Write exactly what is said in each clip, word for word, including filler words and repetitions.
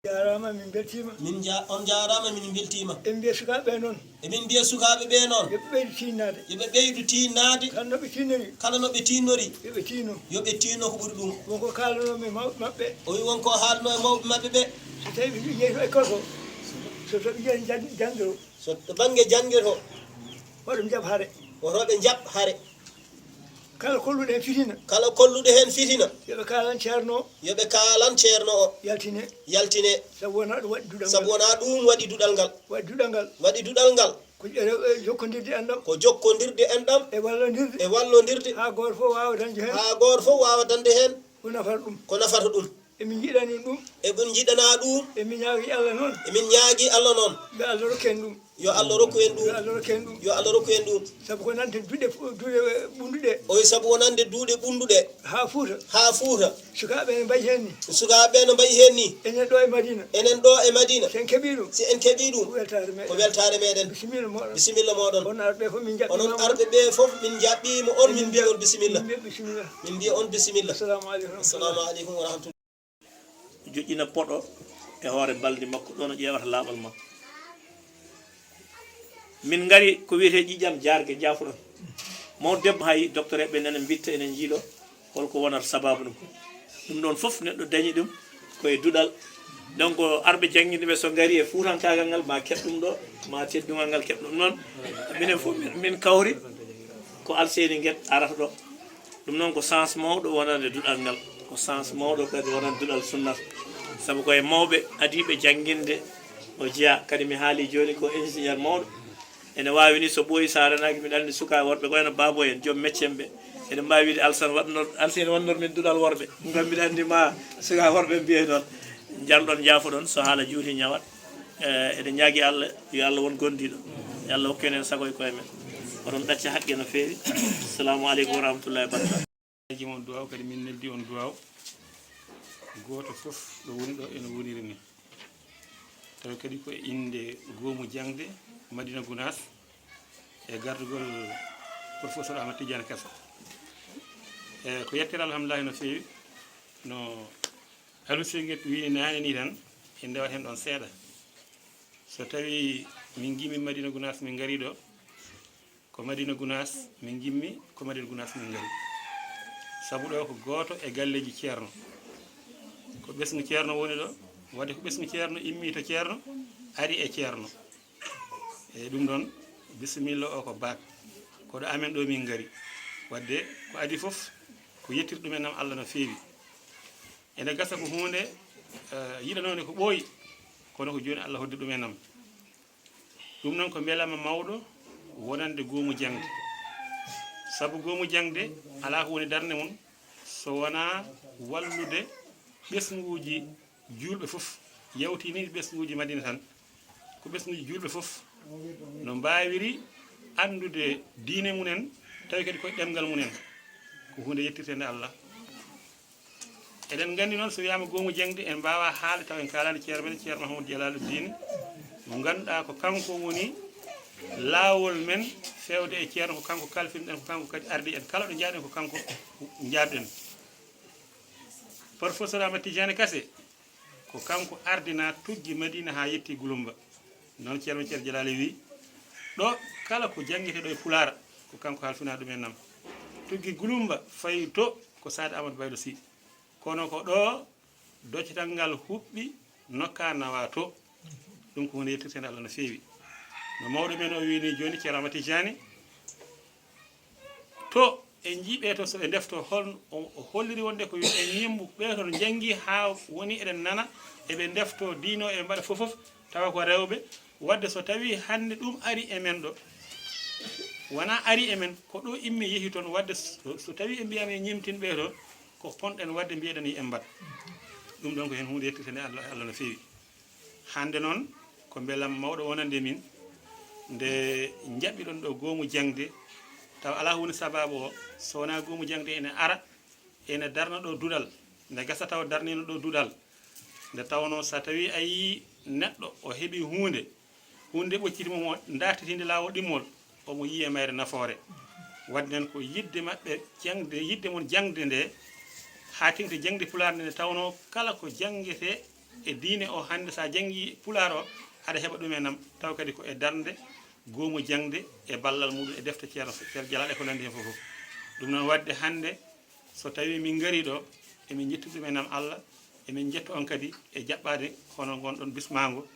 Jaaraama, min mbeltiima. Min nja-, on njaaraama, min mbeltiima. Emin mbiya sukaaɓe ɓe noon. Emin mbiya sukaaɓe ɓe noon. Yo ɓe ɓeydu tiinnaade. Yo ɓe ɓeydu tiinnaade. Kala no ɓe tiinnori. Kala no ɓe tiinnori. Yo ɓe tiinno. Yo ɓe tiinno ko ɓuri ɗum. Won ko kaalanoomi e mawɓe maɓɓe. O wi won ko haalno e mawɓe maɓɓe ɓe. So tawi ɓe njiyii to école ko, so tawi ɓe njiyii jan-, janngiroo. So to bannge janngiroo. Hoto ɓe njaɓ hare. Hoto ɓe njaɓ hare. Kala kolluɗo heen fitina. Kala kolluɗo heen fitina. Yo ɓe kaalan ceerno o. Yo ɓe kaalan ceerno o. Yaltine. Yaltine. Sabu wonaa ɗum waɗi duɗal ngal. Sabu wonaa ɗum waɗi duɗal ngal. Waɗi duɗal ngal. Waɗi duɗal ngal. Ko, eh, jokkondirde enɗam. Ko jokkondirde enɗam. E wallondirde. E wallondirde. Haa gooto fof waawa dañde heen. Haa gooto fof waawa dañde heen. Ko nafata ɗum. Ko nafata ɗum. Emin njiɗani ɗum. Emin njiɗana ɗum. Emin ñaagi Allah noon. Emin ñaagi Allah noon. Yo Allah rokku en ɗum. Yo Allah rokku en ɗum. Yo Allah rokku en ɗum. Yo Allah rokku en ɗum. Sabu ko nande duɗe fu-, duɗe ɓunnduɗe. Oy, sabu wonande duɗe ɓunnduɗe. Haa Fuuta. Haa Fuuta. Sukaaɓe ene mbayi heen ni. Sukaaɓe no mbayi heen ni. Enen ɗo e Madina. Enen ɗo e Madina. Si en keɓii ɗum. Si en keɓii ɗum. Ko weltaare meɗen. Ko weltaare meɗen. Bisimilla moɗon. Bisimilla moɗon. On arɓe fof min njaɓɓii. Onon arɓe ɓe fof min njaɓɓiima on, min mbiya on bisimilla. Min mbiya bisimilla. Min mbiya on bisimilla. Assalamu aleykum. Assalamu aleykum wa rahmatullah. Joƴƴina poɗo e hoore mbalndi makko, ɗon o ƴeewata laaɓal makko. Min ngari ko wiyetee ƴiƴam jaarge, jaafuɗon. Mawɗo debbo, hay docteur ɓe nana mbitta, enen njiiɗo holko wonata sabaabu ɗum. Ɗum ɗon fof neɗɗo dañi ɗum ko e duɗal. Donc, arɓe jannginde ɓe, so ngari e fuutankaagal ngal, ma keɓ ɗum ɗo, ma teddungal ngal keɓ ɗum ɗon. Minen fof min, min kawri ko Alseyni Nget arata ɗo. Ɗum noon ko sens mawɗo wonande duɗal ngal, ko sens mawɗo kadi wonande duɗal sunnata. Sabu ko e mawɓe adiiɓe jannginde o jeyaa. Kadi mi haali jooni ko ingénieur mawɗo. Ene waawi ni so ɓooyi, so a renaaki, miɗa anndi sukaaɓe worɓe ko wayno baabo en, joom mecce en ɓe. Eɗen mbaawi wiide Alsan waɗnor-, Alseyni waɗnor min duɗal worɓe. Ɗum kam miɗa anndi ma sukaaɓe worɓe mbiye noon. Njalɗon, njaafoɗon, so haala juuti ñawat. Eh, eɗen ñaagi Allah, yo Allah won gondiiɗo. Yo Allah hokku en sago e koye men. Oɗon ɗacca haqqe no feewi. Assalamu aleykum wa rahmatullahi wa barakatuh. Aji mon duwaaw, kadi min neldi on duwaaw. Gooto fof ɗo woni ɗo ene woniri ni. Tawi kadi ko e innde goomu jaŋde Madina Gunaas e gardugol Professeur Ahmad Tidiane Kase. E ko yettere alhamdulillahi no feewi. No Aliou Seydi Gueye wii naane ni tan, en ndewat heen ɗoon seeɗa. So tawi min ngimmi Madina Gunaas, min ngari ɗo, ko Madina Gunaas min ngimmi, ko Madina Gunaas min ngari. Sabu ɗo ko gooto e galleeji Ceerno. Ko ɓesngu Ceerno woni ɗo, wadde ko ɓesngu Ceerno immi to Ceerno, ari e Ceerno. E ɗum ɗoon, bisimilla o ko baak. Ko ɗo amen ɗo min ngari. Wadde ko adii fof, ko yettirde ɗum en nam Allah no feewi. Ene gasa ko huunde, eh, yiɗanoonde ko ɓooyi, kono ko jooni Allah hoddi ɗum e nam. Ɗum noon ko mbelaama mawɗo wonande goomu jaŋde. Sabu goomu jaŋde alaa ko woni darnde mum so wonaa wallude ɓesnguuji juulɓe fof, yawti ni ɓesnguuji Madina tan. Ko ɓesnguuji juulɓe fof no mbaawiri anndude diine mum en, tawi kadi koye ɗemngal mum en. Ko huunde yettirteende Allah. Eɗen nganndi noon, so wiyaama goomu jaŋde, en mbaawaa haalde tawa en kaalaani Ceerno men, Ceerno Mahamadou Jalaalu Diine, mo ngannduɗaa ko kanko woni laawol men feewde e Ceerno, ko kanko kalfin-ɗen, ko kanko kadi ardi en. Kala ɗo njaaɗen ko kanko njaaɗen. Professeur Ahmad Tidiane Kase, ko kanko ardinaa tuggi Madina haa yetti Gulumba. Noon Ceerno Ceerno Jalaali wii, ɗo kala ko janngete ɗo e Pulaar, ko kanko halfinaa ɗum en nam. Tuggi Gulumba fayi to ko Saade Amadou Baylo Sy. Kono ko ɗo doccatal ngal huɓɓi, nokka nawa to. Ɗum ko huunde yettirteende Allah no feewi. No mawɗo men o wii ni jooni, Ceerno Amadou Tidiane, to en njii ɓe to, so ɓe ndefto, hol o, o holliri wonde ko yo en ñimmu ɓe to njanngi haa woni eɗen nana, eɓe ndefto diino, eɓe mbaɗa fof fof, tawa ko rewɓe. Wadde so tawii hannde ɗum ari e men ɗo, wonaa ari e men, ko ɗo immi yehi toon. Wadde so, so tawii en mbiyaama en ñimtin ɓe to, ko ponɗen waɗde mbiyeɗen yo en mbaɗ. Ɗum ɗoon ko heen huunde yettirteende Allah, Allah no feewi. Hannde noon, ko mbelam mawɗo wonande min, nde njaɓɓiɗon ɗo goomu jaŋde, tawa alaa ko woni sabaabu o, so wonaa goomu jaŋde ene ara, ene darna ɗo duɗal, nde gasa tawa darniino ɗo duɗal, nde tawnoo so tawii a yii neɗɗo o heɓii huunde, huunde ɓocciti mo, mo dartitiinde laawol ɗimmol, omo yiya mayre nafoore. Waɗde noon ko yiɗde maɓɓe jaŋde, yiɗde mon jaŋde nde, haa teŋti jaŋde Pulaar nde, nde tawnoo kala ko janngetee E diine o hannde, so a janngi pulaar o, aɗa heɓa ɗum e nam, taw kadi ko e darnde goomu jaŋde e ballal muɗum e defte ceerno, ceerno Jalal e ko nanndi heen fof fof. Ɗum noon waɗde hannde, so tawii min ngarii ɗo, emin njetti ɗum e nam Allah, emin njetta on kadi e jaɓɓaade hono ngon ɗon bismaango,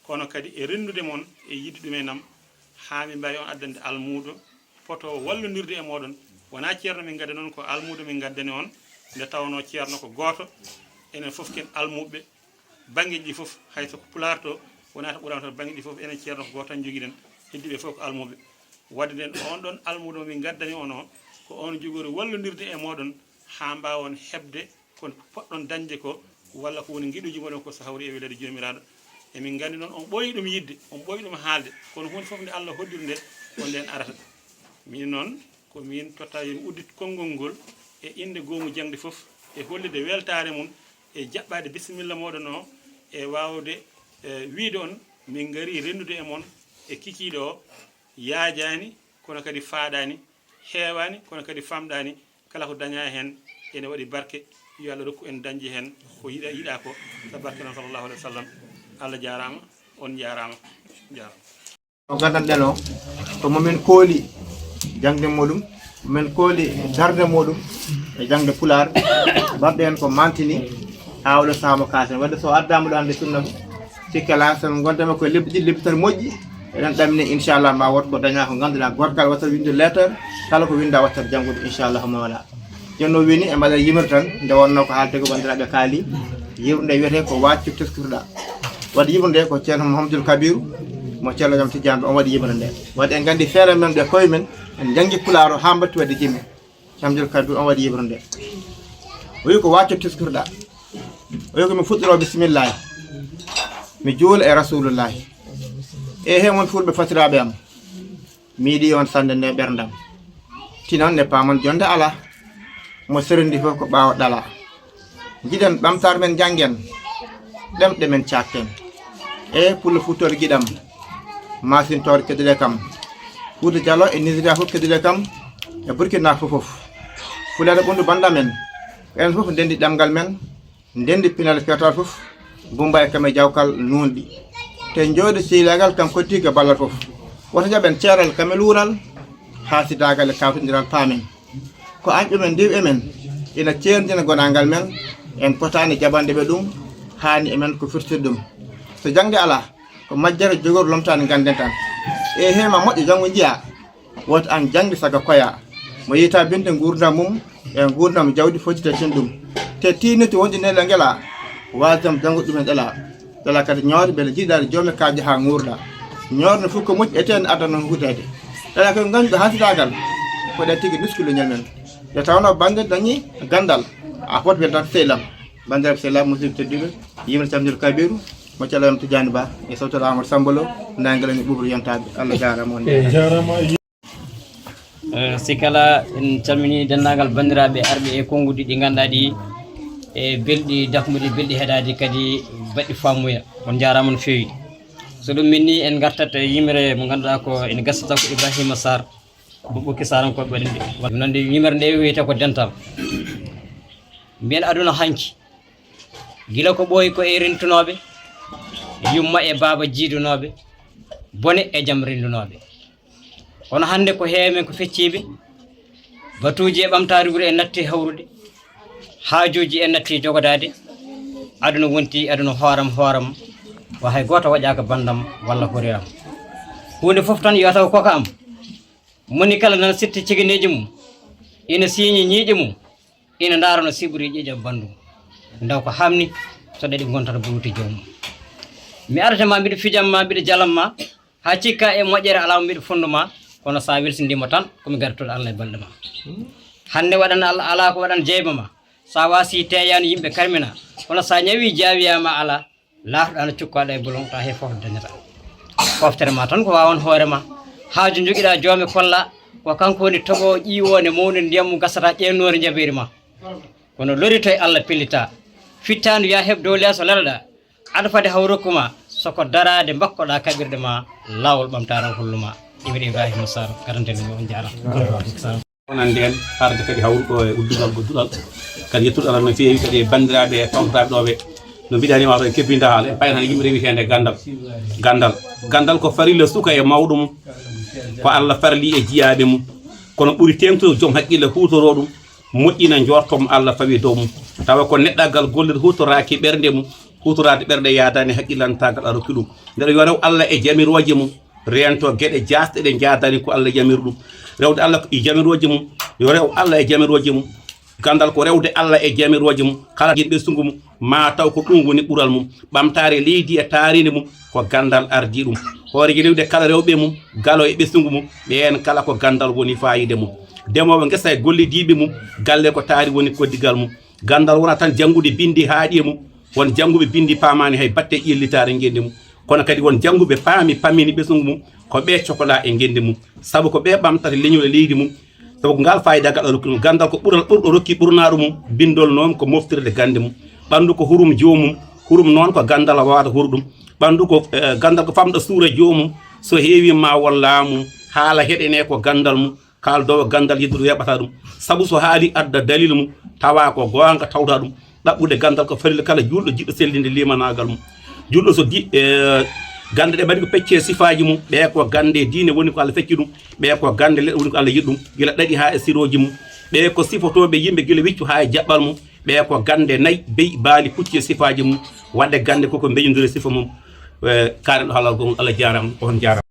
kono kadi e renndude mon e yiɗde ɗum e nam, haa min mbaawi on addande almuudo, poto wallondirde e mooɗon. Wonaa ceerno min ngaddani on, ko almuudo min ngaddani on, nde tawnoo ceerno ko gooto, enen fof ken almuɓɓe, banngeeji ɗi fof, hay so ko pulaar to, wonaa to ɓuran to, banngeeji ɗi fof, enen ceerno ko gooto tan njogiɗen, heddiiɓe fof ko almuɓɓe. Waɗde nden, on ɗon almuudo min ngaddani on o, ko on jogori wallondirde e mooɗon, haa mbaawon heɓde ko poɗɗon dañde ko, walla ko woni ngiɗuuji mooɗon ko so hawri e weleede Joomiraaɗo. Emin nganndi noon on ɓooyi ɗum yiɗde, on ɓooyi ɗum haalde, kono huunde fof nde Allah hoddiri nde, ko ndeen arata. Miin noon, ko miin totta yo mi uddit konngol ngol e innde goomu jaŋde fof, e hollitde weltaare mum, e jaɓɓaade bisimilla mooɗon o, e waawde, e, wiyde on, min ngarii renndude e mon e kikiiɗe o, yaajaani, kono kadi faaɗaani, heewaani, kono kadi famɗaani. Kala ko dañaa heen ene waɗi barke. Yo Allah rokku en dañde heen ko yiɗa, yiɗaa ko, e barke noon, sallallahu alayhi wa sallam. Allah jaaraama, on njaaraama, jaaraama. O gandanɗen o, ko momin kooli jaŋde muɗum, momin kooli darnde muɗum e jaŋde pulaar, baɗɗo en ko mantini haa oɗo sahaa mo kaasen. Wadde so addaama ɗo hannde sunna, sikkala, so min ngondaama koye lebbi ɗiɗi, lebbi tati moƴƴi, eɗen ɗamini, inchallah, ma wood ko dañaa ko ngannduɗaa, gorgal watta winde lettre, kala ko winda watta janngude, inchallah, mawla. Jooni o wini e mbaɗa yimre tan, nde wonno ko haalde ko banndiraaɓe kaali, yimre nde wiyetee ko waccu teskirɗa. Waɗi yimre nde ko ceerno Mouhamadoul Kabiru, mo ceerno Jam Tidiane, on waɗi yimre nde. Waɗi en nganndi feere men ɓe koye men, en janngi pulaar o haa mbatti waɗde jimi. Mouhamadoul Kabiru, on waɗi yimre nde. O wi ko waccu teskirɗa. O wi ko mi fuɗɗoro bisimillahi. Mi juula e rasulullahi. E he mon fulɓe fatiraaɓe am. Mi yiɗi on sannde nde ɓerndam. Tinon ne paamon jonde alaa. Mo serndi fof ko ɓaawo ɗala. Jiɗen ɓamtaare men, njanngen ɗemɗe men, caakten. E pullo futtorde giɗam, maasintoore keddude kam. Fuuta Jalo e Nigeria fof keddude kam, e Burkina fof fof. Fuleere ɓunndu bannda men, ko enen fof ndenndi ɗemngal men, ndenndi pinal feetal fof, gumba e kam e jawkal nuunɗi. Te njooɗi sehilaagal kam kotti ko ballal fof. Woto jaɓen ceeral kam e luural, haasidaagal e kawtindiral paamen. Ko añɓe men, ndiwɓe men, ina ceerndina gonaangal men, en potaani jaɓande ɓe ɗum, haani e men ko firtirde ɗum. So jaŋde alaa, ko majjere jogori lomtaani ngannden tan. E hema moƴƴo janngo njiyaa, woto an jaŋde saga koya. Mo yiyta binde nguurndam mum, e nguurndam jawdi foti tetin ɗum. Te tiinirti wonde nela ngela, waasdam janngo ɗumen ɗela. Ɗela kadi ñoore mbele jiidaade joome kaaje haa nguurɗa. Ñoorde fof ko moƴƴi e teen adda noon huudeede. Ɗela ko ngannduɗo haasidaagal, ko ɗe tigi nuskilo ñal men. Nde tawnoo bannde dañi ganndal, a foti weltaade sehil am. Banndiraaɓe sehilaaɓe, musidɓe tedduɓe, yimre Camdel Kabiru, mo callam Tidiane Ba, e sawtoro Amadou Samba Lo, nangel en e ɓuuɓri yontaade. Allah jaaraama on. Eh, si kala en calmini denndaangal banndiraaɓe arɓe e konnguɗi ɗi ngannduɗaa ɗi, e belɗi dakmude, belɗi heɗaade, kadi baɗɗi faamuya. On njaaraama no feewi. So ɗum minni, en ngartat e yimre mo ngannduɗaa ko ene gasata ko Ibrahima Sarr, mo Ɓokki Saarankooɓe waɗi nde. Ɗum noon nde yimre nde wiyetee ko dental. Mbiyen aduna hanki, gila ko ɓooyi ko e rentunooɓe, yumma e baaba jiidunooɓe, bone e jam renndunooɓe. Kono hannde ko heewi men ko fecciiɓe, batuuji e ɓamtaare wuro en natti hawrude, haajuuji en natti jogodaade, aduna wonti aduna hooram hooram, wa hay gooto waɗaaka banndam walla horiram. Huunde fof tan yo taw ko ka am. Moni kala nana sitti cigineeji mum, ina siiñi ñiiƴe mum, ina ndaara no siɓori ƴiiƴam banndum. Ndaw ko haamni, so ɗaɗi ngontata buluuti joomum. Mi arata ma, mbiɗa fijam ma, mbiɗa jalam ma, haa cikka e moƴƴere alaa mo mbiɗa fonndu ma, kono sa welsindii mo tan, ko mi gartuɗo Allah e balɗe ma. Hannde waɗan Allah alaa ko waɗan jeyba ma, sa waasi teeyaani yimɓe karmina, kono sa ñawi jaawiyaama alaa, laatoɗaa no cukkaɗo e bolon, ta he fof dañata. Foftere ma tan ko wawan hoore ma. Haaju jogiɗa joome kolla, ko kanko woni toɓo ƴiwoonde mawnude ndiyam mum gasata ƴeennoore njabeeri ma. Kono lorito e Allah pellita. Fittaandu ya heɓ dow leeso lelaɗa. Aɗa fade haw rokku ma, soko daraade mbakkoɗa kaɓirɗe ma, laawol ɓamtaare hollu ma. Ibrahima Sarr, katanten mo on jaara. Wonande en, harde kadi hawruɗo e uddugol ko duɗal. Kadi yettude Allah no feewi kadi e banndiraaɓe e fawtaaɓe ɗo ɓe. No mbiɗani ma to en kebbinta haala, en payata yimɓe rewiteende gandal. Gandal. Gandal ko farilla suka e mawɗo mum. Ko Allah farli e jiyaaɓe mum. Kono ɓuri teeŋtude joom haqqille huutoroo ɗum, moƴƴina njorto mo Allah fawi dow mum. Tawa ko neɗɗagal gollirde huutoraaki ɓernde mum, huutoraade ɓernde yaadaani haqqillantaagal a rokki ɗum. Ndeɗo yo rew Allah e jamirooje mum, reento geɗe jaasɗe ɗe njaadaani ko Allah yamiri ɗum. Rewde Allah e jamirooje mum, yo rew Allah e jamirooje mum. Gandal ko rewde Allah e jamirooje mum, kala yen ɓesngu mum, ma taw ko ɗum woni ɓural mum. Ɓamtaare leydi e taariinde mum, ko gandal ardii ɗum. Hooreejo rewde kala rewɓe mum, galo e ɓesngu mum, ɓeen kala ko gandal woni faayiida mum. Demoowo ngesa e gollidiiɓe mum, galle ko taari woni koddigal mum. Gandal wona tan janngude binndi haaɗi e mum, won jannguɓe binndi paamaani hay batte ƴellitaare ngenndi mum. Kono kadi won jannguɓe paami, pammini ɓesngu mum, ko ɓe cokola e ngenndi mum. Sabu ko ɓe ɓamtata leñol e leydi mum, sabu ko ngal faayiida ngal a rokki ɗum. Gandal ko ɓural ɓurɗo rokki ɓurnaaɗo mum, binndol noon ko moftirde gannde mum. Ɓanndu ko hurum joomum, hurum noon ko gandal wawata hurɗum. Ɓanndu ko, eh, gandal ko famɗa suura joomum, so heewi ma won laamu, haala heɗene ko gandal mum, kaaldoowo gandal yidduɗo weeɓata ɗum. Sabu so haali adda dalil mum, tawa ko goonga tawta ɗum. Ɗaɓɓude gandal ko farilla kala juulɗo jiɗɗo sellinde limanaagal mum. Juulɗo so di-, eh, gande ɗe mbaɗi ko pecce sifaaji mum, ɓe ko gande diine woni ko Allah fecci ɗum, ɓe ko gande leɗɗe woni ko Allah yiɗi ɗum, gila ɗaɗi haa e sirooji mum. Ɓe ko sifotooɓe yimɓe gila wiccu haa e jaɓɓal mum, ɓe ko gande nayi, beyi, baali, pucci e sifaaji mum. Waɗde gande koko mbeñondiri sifa mum. Eh, kaaren ɗo halal gongol, Allah jaaraama, on jaaraama.